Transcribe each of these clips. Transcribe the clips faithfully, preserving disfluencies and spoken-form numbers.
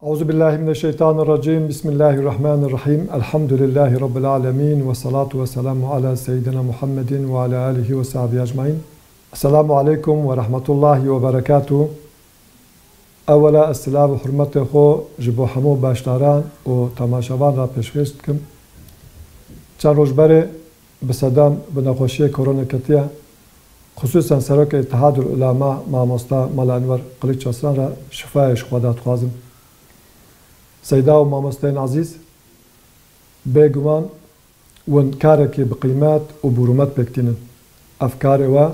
Euzu billahi mineşşeytanirracim. Bismillahirrahmanirrahim. Elhamdülillahi Rabbil alemin. Ve salatu ve selamu ala seyyidina Muhammedin ve ala alihi ve sahbihi ecmain. Esselamu aleykum ve rahmetullahi ve berekatuhu. Ewela ez silav û hurmetê xwe ji bo hemû beşdaran û temaşevan re pêşkêş dikim. Çend roj berê bi sedem bi nexweşiyê korona ketiye. Xisûsen Serokê Îtihadul Ulema Mamosta Mela Enwer Qiliç Aslan re şifayê ji Xweda dixwazim. Seyda û mamosteyên ezîz, bêguman hûn karekî bi qîmet û bi rûmet pêk tînin. Ev karê we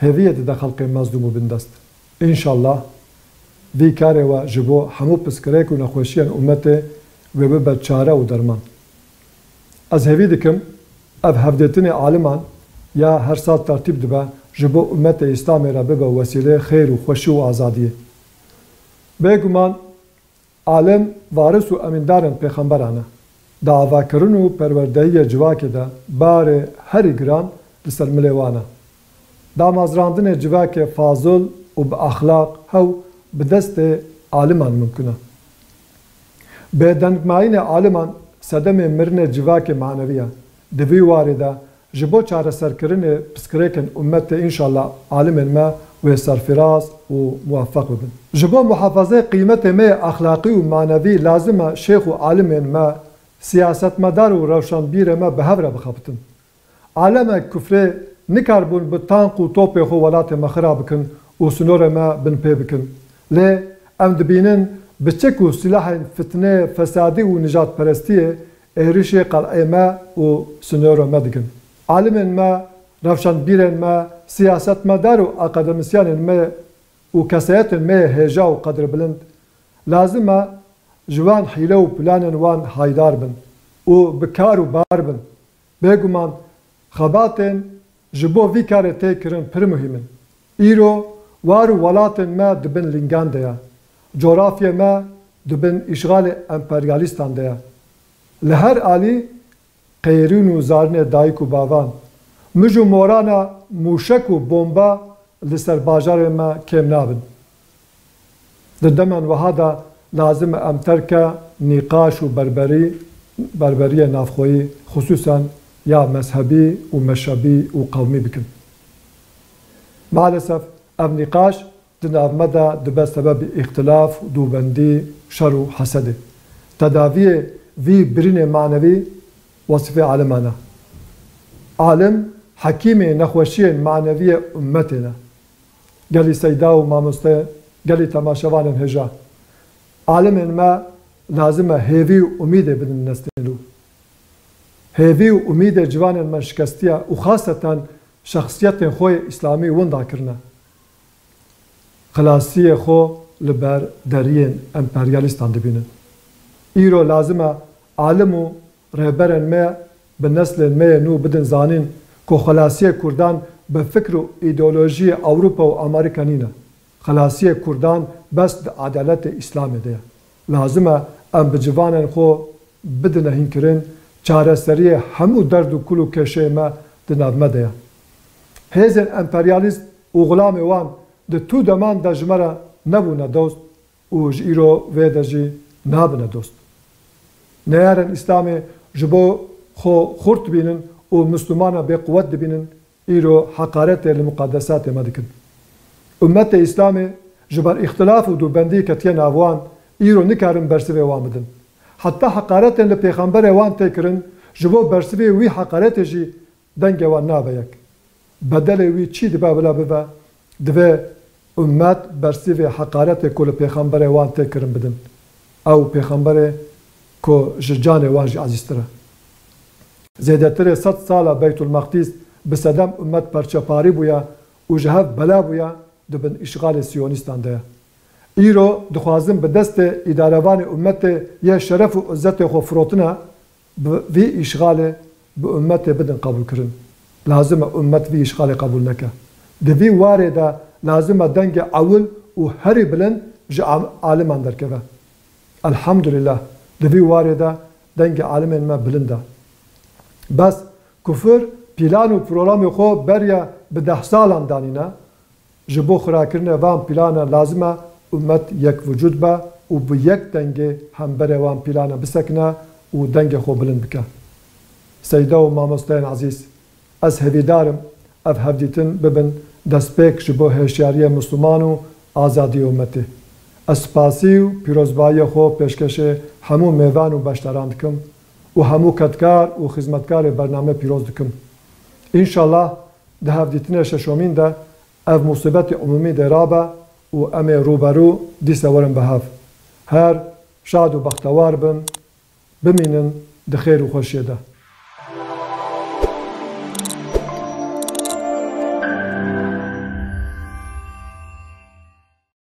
hêviyê dide xelkê mezlûm û bindest. Înşallah vî karê we ji bo hemû pirsgirêk û nexweşiyên ummetê wê bibe çare û derman. Ez hêvî dikim, ev hevdêtinê aliman ya her sal tertîb dibe, ji bo ummetê Îslamê re bibe wesîleyê xêr û xweşî û azadiyê. Bêguman, alim, varis û emîndarên pêxemberan e. Di avakirin û perwerdehiyê civakê de barê herî giran li ser milê wan e. Damezrandinê civakê fazil û bi exlaq hew bi destê aliman mimkun e. Bêdengmayînê aliman sedemê mirinê civakê manevî ye. Di vî warê de ji bo çareserkirinê pirsgirêkên ummetê înşallah alimên me wê serfiraz û muweffeq bibin. Ji bo muhafazeyê qîmetê me yê exlaqî û manevî lazim e şêx û alimên me, siyasetmedar û rewşenbîrê me bi hev re bixebitin. Alemek kufrê nikarbûn bi tank û topê xwe welatê me xira bikin û sinorê me binpê bikin. Lê em dibînin bi çek û silahên fitnê, fesadî û nijadperestiyê êrişê qel'ê me û sinorê me dikin. Alimên me, rewşenbîrên me, siyasetmedar û akademisyenên me û kesayetên me yê hêja û qedrbilind, lazim e ji wan hîle û planên wan haydar bin û bi kar û bar bin. Bêguman xebatên ji bo vî karê tê kirin pir muhîm in. Îro war û welatên me di bin lingan de ye. Cografyê me di bin îşxalê emperyalîstan de ye. Li her alî qêrîn û zarinê dayik û bavan, mij û morana mûşek û bomba li ser bajarê me kêm nabin. Di demên wiha de lazim e em terke nîqaş û berberî, berberiyê navxweyî, xisûsen ya mezhebî û meşebî û qewmî bikin. Maalesef ev nîqaş di nav me de dibe sebebî îxtilaf, dûbendî, şer û hesedê. Tedaviyê vî birînê manevî wesifê aliman e. Alim, hekîmê nexweşiyên maneviyê ummetê ne. Gelî seyda û mamoste, gelî temaşevanên hêja. Alimên me lazim e hêvî û umîdê bidin neslên nû. Hêvî û umîdê ciwanên me şikestiye û xaseten şexsiyetên xwe yê îslamî winda kirine. Xilasiyê xwe li ber deriyên emperyalîstan dibînin. Îro lazim e alim û rêberên me bi neslên me yê nû bidin zanîn ku xilasiyê kurdan bi fikr û îdeolojiyê Ewropa û Amerîka nîne. Xilasiyê kurdan bes di edaletê Îslamê de ye. Lazim e em bi ciwanên xwe bidine hînkirin, çareseriyê hemû derd û kul û kêşeyê me di nav me de ye. Hêzên emperyalîst û xulamê wan di tu deman de ji me re nebûne dost û ji îro vê de jî nabine dost. Neyarên Îslamê ji bo xwe xurt dibînin û Misilmana bêquwet dibînin, îro heqaretê li muqedesatê me dikin. Ummetê Îslamê ji ber îxtilaf û dûbendî ketiye nav wan, îro nikarin bersivê wan bidin. Heta heqaretên li pêxemberê wan tê kirin, ji bo bersivê wî heqaretê jî dengê wan nabe yek. Bedelê wî çi dibe bila bibe, divê ummet bersivê heqaretê ku li pêxemberê wan tê kirin bidin. Ew pêxemberê ku ji canê wan jî ezîztir e. Zêdetirê sed sal e Beytulmeqdîs bi sedem ummet perçeparî bûye û ji hev bela bûye, di bin îşxalê siyonîstan de ye. Îro dixwazin bi destê îdarevanê ummetê yê şeref û izzetê xwe firotine, bi vî îşxalê bi ummetê bidin qebûlkirin. Lazim e ummet vî îşxalê qebûl neke. Di vî warê de lazim e dengê ewil û herî bilind ji am-, aliman derkeve. Elhamdulillah, di vî warê de dengê alimên me bilind e. Bes kufir pîlan û programê xwe beriya bi deh salan danîne. Ji bo xirakirinê van pîlanan lazim e ummet yek vucud be û bi yek dengê hemberê wan pîlane bisekine û dengê xwe bilind bike. Seyda û mamosteyên ezîz, ez hevîdar im ev hevdîtin bibin destpêk ji bo hêşyariyê Misliman û azadiyê ummetê. Ez spasî û pîrozbayiyê xwe pêşkêşê hemû mêvan û beşdaran dikim û hemû kedkar û xizmetkarê bername pîroz dikim. Înşallah di hevdîtinê şeşomîn de ev musîbetê umumî dê rabe û em ê rûberû dîse werin bi hev. Her şad û bextewar bin, bimînin di xêr û xweşiyê de.